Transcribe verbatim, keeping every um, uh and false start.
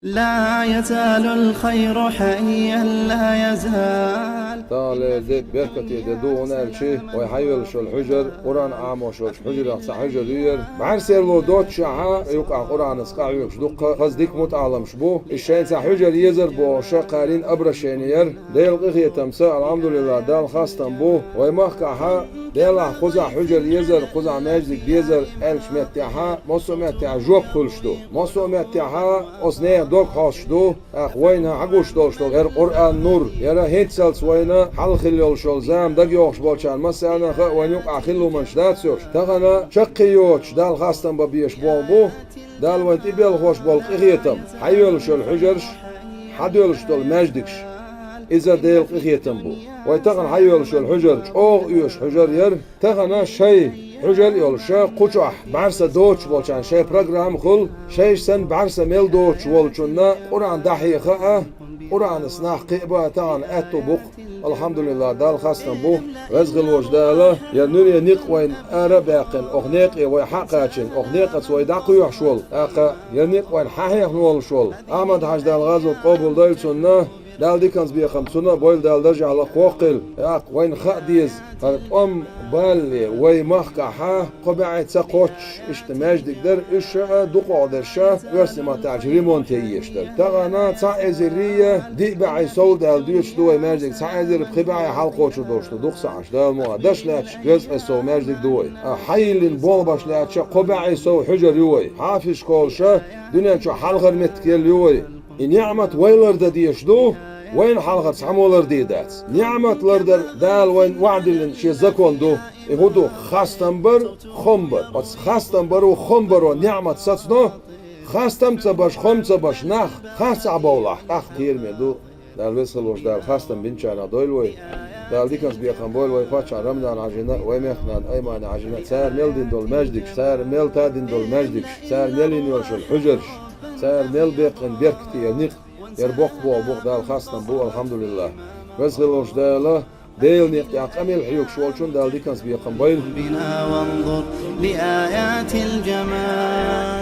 لا يزال الخير حيا لا يزال. Дала де беркате де ду хӀунда аьлча, вай хьайоьллуш йолу хьуьжар, Къуръан Ӏамош йолчу хьуьжарах цхьа хьуьжар ю яра. БӀаьрсерло доццушехь, юкъахь Къуръанца къахьоьгуш дуккха хаза дика мутаӀаламаш бу. Иза шайна цхьа хьуьжар езар бохуш, кхарийна обращение яра. Делан къинхетамца, алхьамдулиллахӀ, Далла хастам бу. Вай махкахь Делахь кхузахь хьуьжар езар, кхузахь маьждиг безар аьллачу меттехь, массо а меттехь жоп хуьлуш ду. Массо а меттехь оцу нехан дог хьоьстуш ду. ТӀаккха вайна хьагуш долуш долу хӀара Къуръан нур, хӀара хӀинццалц вайна хьалха хилла йолуш йолу зама дагайогӀуш болчарна массарна а хаьа, вайна юкъахь хилла хӀуманаш дац йош. Тахана чаккхе йоцуш Далла хастам бан безаш болу бу, Дала вайна тӀебелхош болу къинхетам, хьайоьллуш йолу хьуьжарш, хьадоьллуш долу маьждигаш. Иза Делан къинхетам бу. Вай тахана хьайоьллуш йолу хьуьжар чӀогӀа оьшу хьуьжар яра. Тахана шайн хьуьжар а йолуш, кху чохь бӀаьрса доцуш болчарна шайн программа хуьлу, шайша санна бӀаьрса мел доцуш волчунна Къуръан дӀахьеха а, Къуръанца нах кхиа бан а тахана аьтту бу-кх. АлхьамдулиллахӀ, Далла хастам бу. Веза хилла волчу Дала, я нуьре никъ вайна ара а баьккхина, оха некъе вай хьа а кхачийна, оха некъаца вай дӀакхоьхьуш волу, тӀаккха я никъ вайна хьахьехна волуш волу Ахьмад-Хьаьжа, Дала гӀазот къобалдойла цунна, Дала диканца бекхам цунна а бойла, Дала даржехь лакхавоккхийла. ТӀаккха вайна хаа деза, хӀара тӀом балале вай махкахь кхо бӀе ца кхоччуш иштта маьждиг дара, уьш а дукхох дерш а оьрсийн маттахь аьлча ремонт ян езаш дара. Тахана цхьа эзарий диъ бӀе сов даьлла доьшуш ду вай маьждиг, цхьа эзар пхи бӀе хьалкхочур долуш ду, дукха ца Ӏаш, Дала мукъ лахь. Даш лаьтташ дезткъе сов маьждиг ду вай. А хьайиллина болх беш лаьтташ кхо бӀе сов хьуьжар ю вай. Хьафиз школаш а дуьнен чохь хьалхара меттиг елла ю вай. И ниӀмат вай лардан дезаш ду, вайна хьалхара цхьаммо лардан дезаш дац. НиӀмат лардар Дала вайна охьадиллина шен закон ду. И хӀун ду? Хастам бар, хам бар. Оцу хастам баро, хам баро ниӀмат сацано, хастам ца баш, хам ца баш нах харцахь бовлахь, тӀаккха кхераме ду. Дала веза хилла волчу Дала хастам бинчарах дойла вай. Дала диканца бекхам бойла вай паччахьна Рамзан-Хьаьжина а, вай мехкан нанна Аймани-Хьаьжина а, цара мел дина долу маьждигаш, цара мел тадина долу маьждигаш, цара мел йина йолуш йолу хьуьжарш, цара мел беккхина беркате я никъ, яра боккха боху бу-кх, Дала хастам бу, алхьамдулиллахӀ. Веза хилла волчу Дала, Делан некъа тӀехь къамел хьоьгуш волчунна Дала диканца бекхам бойла. بنا وانظر لآيات الجمال.